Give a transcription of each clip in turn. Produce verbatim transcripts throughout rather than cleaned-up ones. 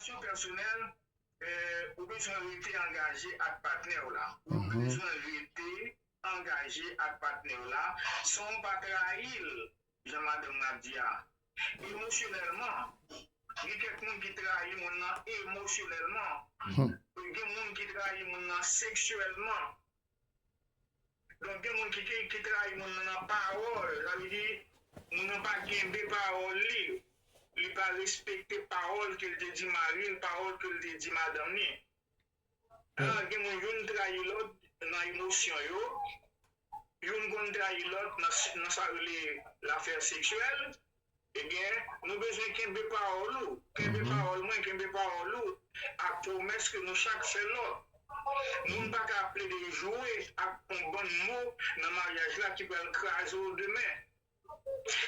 Relasyon pèsonèl, eh, ou bezwen rete angaje ak patnè w la. Ou bezwen rete angaje ak patnè w la san w pa trayi l, jan madanm nan ap di a. Emosyonèlman, gen kèk moun ki trayi moun nan emosyonèlman. Gen moun ki trayi moun nan seksyèlman. Donk, gen moun ki, ki, ki trayi moun nan nan pawòl. Sa vle di, moun nan pa kenbe pawòl li. Li pa respekte pawòl ke l te di mari l, pawòl ke l te di madanm ni. Ah, gen moun youn trayi lòt nan emosyon yo, youn konn trayi lòt nan, nan sa rele lafè seksyèl. Ebyen, nou bezwen kenbe pawòl ou. Kenbe pawòl mwen, kenbe pawòl ou. Ak pwomès ke nou chak fè lòt. Moun pa ka plede jwe ak yon bann mo nan maryaj la ki pral kraze w demen.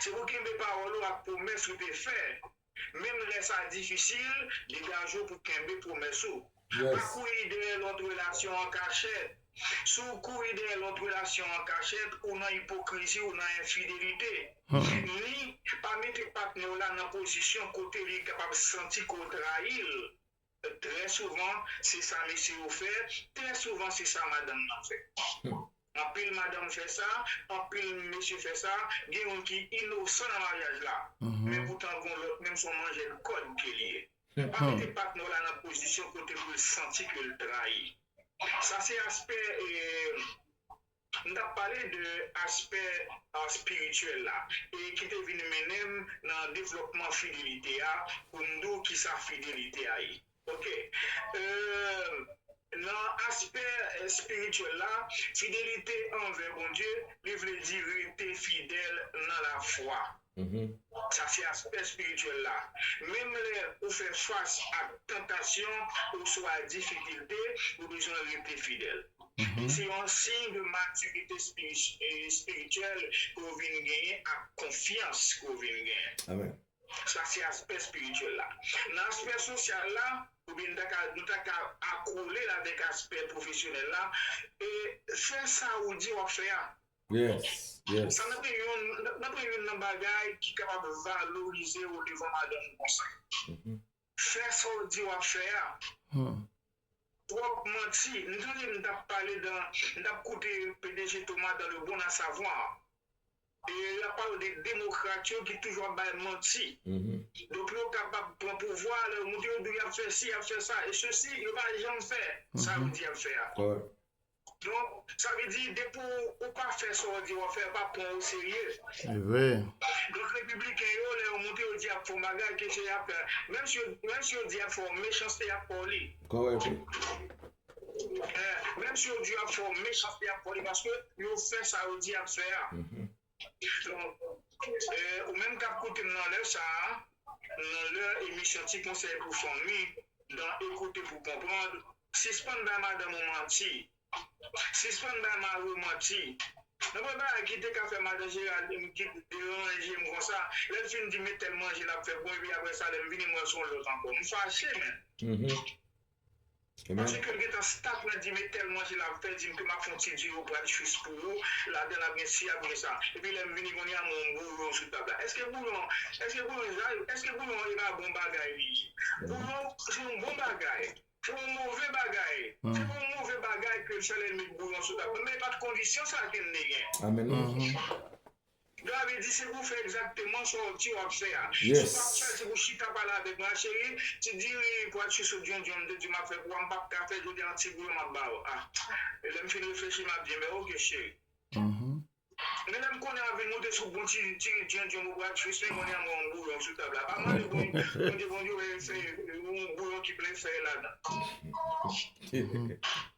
Se pou kenbe pawòl ou ak pwomès ou te fè. Menm lè sa difisil, degaje w pou kenbe pwomès ou. Pa kouri dèyè lòt relasyon an kachèt. Si w kouri dèyè lòt relasyon an kachèt, ou nan ipokrizi, ou nan enfidelite. Ni pa mete patnè w la nan pozisyon kote li kapab santi ke w trayi l. Trè souvan, se sa mesye yo fè, trè souvan, se sa madanm nan fè. Anpil madanm fè sa, anpil mesye fè sa, gen youn ki inosan nan maryaj la. Men poutan, gen lòt, menm se yon manjèl kòd ke li ye. Pa mete patnè w la nan pozisyon kote pou l santi ke l trayi. Sa se aspè, eh, m t ap pale de aspè, ah, espirityèl la, e ki te vin mennen m nan devlòpman fidelite a, pou m di w kisa fidelite a ye. Ok. Euh, nan aspè, eh, espirityèl la, fidelite anvè Bondye, li vle di rete fidèl nan lafwa. Sa se aspè espirityèl la. Menm lè ou fè fas ak tantasyon oswa difikilte, ou bezwen rete fidèl. E se yon siy de matirite espiri-, eh, espirityèl ke w vin genyen ak konfyans ke w vin genyen. Sa se aspè espirityèl la. Nan aspè sosyal la, oubyen nou ta ka, nou ta ka akole l avèk aspè pwofesyonèl la, e fè sa ou di w ap fè a. Sa nan pi youn, nan pi youn nan bagay ki kapab valorize w devan madanm ou konsa. Fè sa w di w ap fè a. Twòp manti. M sonje m t ap pale dan, m t ap koute P D G Thomas dans Le Bon à Savoir. E l ap pale de demokrat yo ki toujou ap bay manti. Donk, yo kapab pran pouvwa, lè yo monte, yo di y ap fè si, y ap fè sa, e sesi, yo pa janm fè sa yo di y ap fè a. Donk, sa vle di, depi w, ou pa fè sa w di w ap fè, yo pa pran w serye. Donk, repibliken yo, lè yo monte, yo di y ap fè yon bagay, ke se y ap fè. Menm si yo, menm si yo di y ap fè yon mechanste, y ap fè w li. Eh, menm si yo di y ap fè yon mechanste, y ap fè w li, paske yo fè sa yo di y ap fè a. Donk, eh, ou menm k ap koute m nan lè sa a, nan lè emisyon Ti Konsèy pou Fanmi, dans Écouter pour Comprendre, sispann bay madanm ou manti. Sispann bay mari w manti. Nan premye bagay ki te ka fè madan Geraldine ki deranje m konsa, lè l fin di men tèl manje l ap fè pou mwen, epi apre sa, lè m vini, m wè se yon lòt ankò. M fache, men. Paske l gentan stak nan di men tèl manje l ap fè, di m ke m ap fè yon ti diri au pois chiche pou ou, ladan l ap gen si, ap gen sa. Epi lè m vini kounye a, m wè yon bouyon sou tab la. Èske bouyon, èske bouyon, èske bouyon e pa bon bagay li ye? Bouyon se yon bon bagay. Se yon move bagay. Se pa yon move bagay ke sèl ènmi k bouyon sou tab la. Men e pa t kondisyon sa ke n te gen. Sa vle di se pou fè egzakteman sa w di w ap fè a. Si w p ap fè l, se pou chita pale avèk mwen, cheri, ti diri pwa chiche djondjon m te di w m ap fè pou w, m p ap ka fè jodi a, yon ti bouyon m ap ba w. Ah. E lè m fin reflechi, m ap di, men oke, cheri. Men lè m konnen avè w, ou te sou bon ti, ti djondjon m ou pral jis, men konnen an mwen yon bouyon sou tab la. Pa mande Bondye, Bondye, Bondye, wè, se yon bouyon ki plen fèy ladan.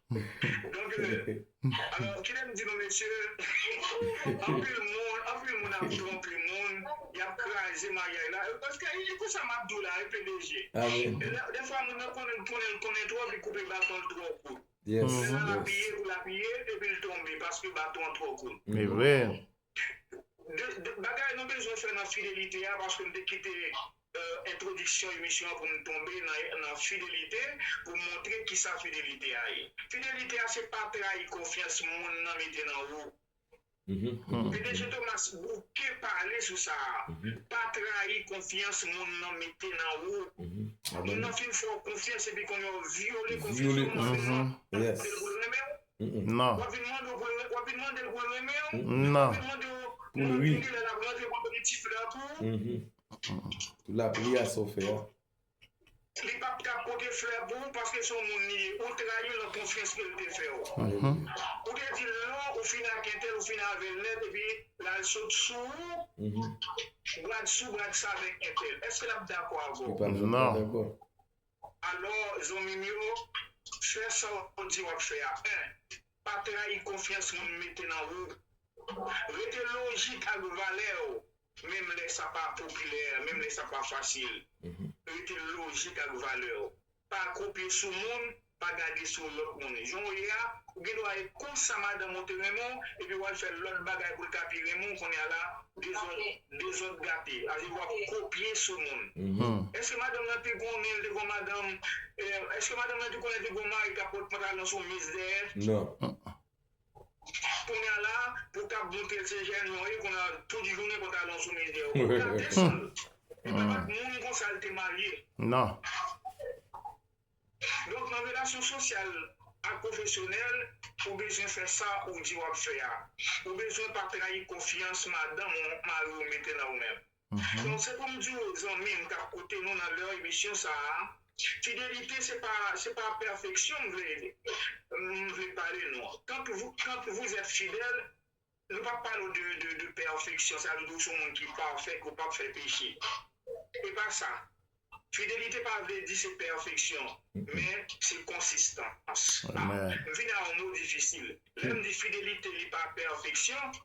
Donk, eh, alò, kile m di nou, mesye, anpil moun, anpil moun ap twonpe moun, y ap kraze maryaj la. Paske, e konsa m ap di w la, e P D G. E lè, dèfwa, moun nan konnen, konnen, konnen twòp, li koupe baton l twò kout. Lè l al apiye pou l apiye, epi l tonbe paske baton an twò kout. De, de, bagay nou bezwen fè nan fidelite a, paske m te kite, euh, entwodiksyon emisyon an pou m tonbe nan, nan fidelite, pou m montre kisa fidelite a ye. Fidelite a se pa trayi konfyans moun nan mete nan ou. Mhm. P D G Thomas bouke pale sou sa a. Mhm. Pa trayi konfyans moun nan mete nan ou. Mhm. Moun nan fin fè w konfyans epi kounye a w vyole konfyans ou. Yes. Mande l pou l renmen w. Non. W ap vin mande l pou l renmen w. Non. W ap vin mande l pou l ri. Pou l vin lè l ap rantre pou l pote ti flè pou ou. Pou lapli a sa w fè a. Li p ap ka pote flè pou ou paske se yon moun li ye. Ou trayi l nan konfyans ke l te fè w. Ou te di l non, ou fin ak entèl, ou fin avè l nèt, epi l al sot sou ou, brad sou brad sa avèk entèl. Èske l ap dakò avè w? Non. Alò, zanmi m yo, fè sa w di w ap fè a. En, pa trayi konfyans moun mete nan ou. Rete lojik ak valè w, menm lè sa pa popilè, menm lè sa pa fasil. Rete lojik ak valè w. Pa kopye sou moun, pa gade sou lòt moun. Jan w ye a, ou gen dwa e konsa madanm ou te renmen w, epi w al fè lòt bagay pou l ka pi renmen w, kounye a la, dezòd, dezòd gate. Sa vle di w ap kopye sou moun. Èske madanm nan te konnen l te gon madanm, eh, èske madanm nan te konnen l te gon mari k ap pot pantalon sou miz dèyè? Non. Kounye a la, pou w t ap montre l se jèn ou ye, kounye a tout jounen pantalon sou miz dèyè w, ou gate san l. E pa ak moun konsa l te marye. Non. Donk, nan relasyon sosyal ak pwofesyonèl, ou bezwen fè sa ou di w ap fè a. Ou bezwen pa trayi konfyans madanm ou, mari w mete nan ou menm. Donk, se pou m di w, zanmi m k ap koute nou nan lè emisyon sa a, fidelite se pa, se pa pèfeksyon m vle, m vle pale nou. Quand vous, quand vous êtes fidèle, nou p ap pale w de, de, de pèfeksyon, sa vle di w se yon moun ki pafè, ke w p ap fè peche. E pa sa. Fidelite pa vle di se pèfeksyon, men se konsistans. M vin a yon mo difisil. Lè m di fidelite, li pa pèfeksyon,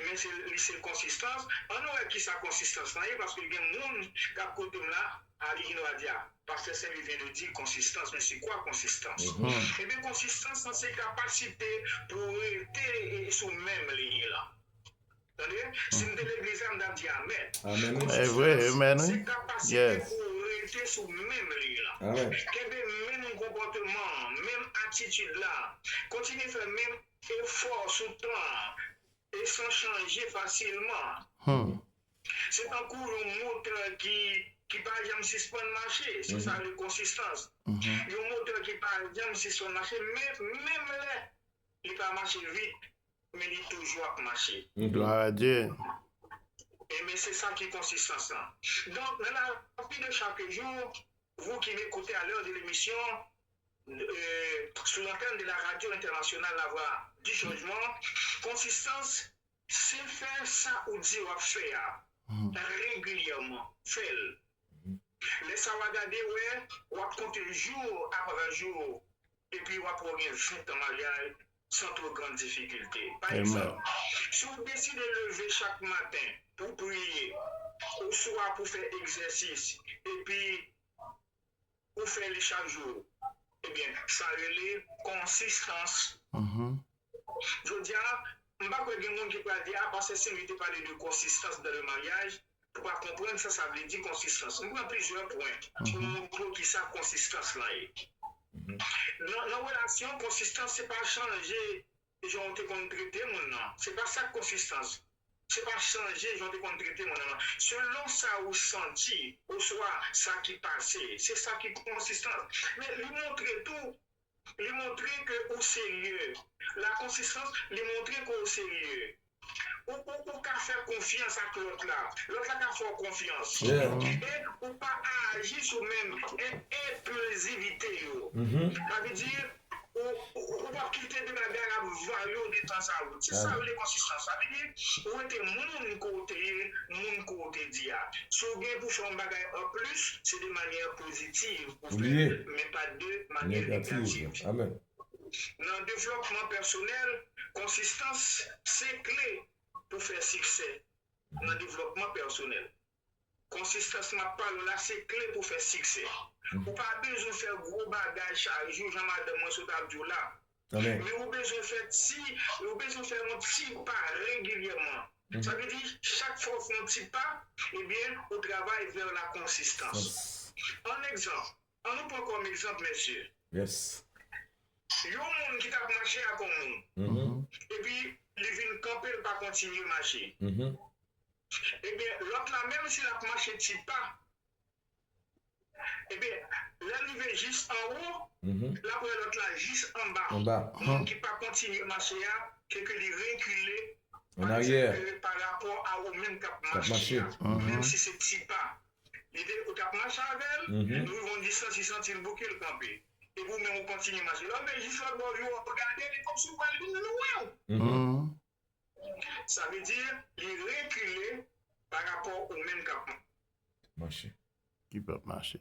men se, li se konsistans. Ann nou wè kisa konsistans lan ye, paske gen moun k ap koute m la, a li gen dwa di, a, Pastè Saint-Louis vient de dire consistance, mais c'est quoi consistance? Ebyen, konsistans lan se kapasite pou w rete sou menm liy lan. Tande? Si m te legliz la, m t ap di amèn. Amèn, wi. Konsistans, se kapasite pou w rete sou menm liy lan. Kenbe menm konpòteman an, menm atitid la. Kontinye fè menm efò sou tan an. E san chanje fasilman. Se tankou yon motè ki, ki pa janm sispann mache, se sa le konsistans. Yon motè ki pa janm sispann mache, men menm lè li pa mache vit, men li toujou ap mache. Glwa a Dye. Ebyen, se sa ki konsistans lan. Donk, dans la vie de chaque jour, vous qui m'écoutez à l'heure de l'émission, euh, sous l'antenne de la Radio Internationale La Voix du Changement, konsistans, se fè sa ou di w ap fè a regilyèman. Fè l. Lè sa w a gade wè, w ap konte jou apre jou, epi w ap wè w gen ven tan maryaj san two grann difikilte. Pa egzanp, si w deside leve chak maten pou w priye, oswa pou w fè egzèsis, epi ou fè li chak jou, ebyen, sa rele konsistans. Jodi a, m pa kwè gen moun ki pral di, a, Pastè Saint-Louis te pale de konsistans dans le mariage, pou pa konprann sa sa vle di konsistans. M pran plizyè pwen pou montre w kisa konsistans lan ye. Nan, nan relasyon, konsistans se pa chanje jan w te konn trete moun nan. Se pa sa k konsistans. Se pa chanje jan w te konn trete moun nan. Selon sa ou santi, oswa sa ki pase, se sa ki konsistans. Men li montre tou, li montre ke ou serye. La konsistans, li montre ke ou serye. Ou, ou, ou ka fè konfyans ak lòt la. Lòt la ka fè w konfyans. E ou pa aji sou menm en-, enpilsivite yo. Sa vle di, ou, ou, ou p ap kite de bagay ap vale w de tan sa wout. Se sa yo rele konsistans. Sa vle di, ou rete moun ke w te ye, moun ke w te di a. Si w gen pou fè yon bagay anplis, se de manyè pozitiv pou fè l, men pa de manyè negatif. Nan devlòpman pèsonèl, konsistans se kle pou fè siksè nan devlòpman pèsonèl. Konsistans m ap pale w la, se kle pou fè siksè. Ou pa bezwen fè gwo bagay chak jou, jan madanm mwen sot ap di w la. Men ou bezwen fè ti, ou bezwen fè yon ti pa regilyèman. Sa vle di, chak fwa w fè yon ti pa, ebyen, ou travay vè la konsistans. An egzanp, Ann nou pran kòm egzanp, mesye. Yon moun ki t ap mache ak yon moun. Epi, li vin kanpe, l pa kontinye mache. Mhm. Ebyen, lòt la, menm si l ap mache ti pa, ebyen, lè l rive jis anwo, Mhm. l ap wè lòt la jis anba. Anba. Moun ki pa kontinye mache a, se ke li rekile An aryè. pa rapò a ou menm k ap K ap mache a. mache. Menm si se ti pa. Li te, ou t ap mache avè l, Mhm. nou rive yon distans, li santi l bouke, l kanpe. Epi ou menm ou kontinye mache. Lè w vin jis lòt bò, ou gade, li kòmsi w pral vin lwen w. Mhm. Sa vle di, li rekile pa rapò ou menm k ap Mache. Ki p ap mache.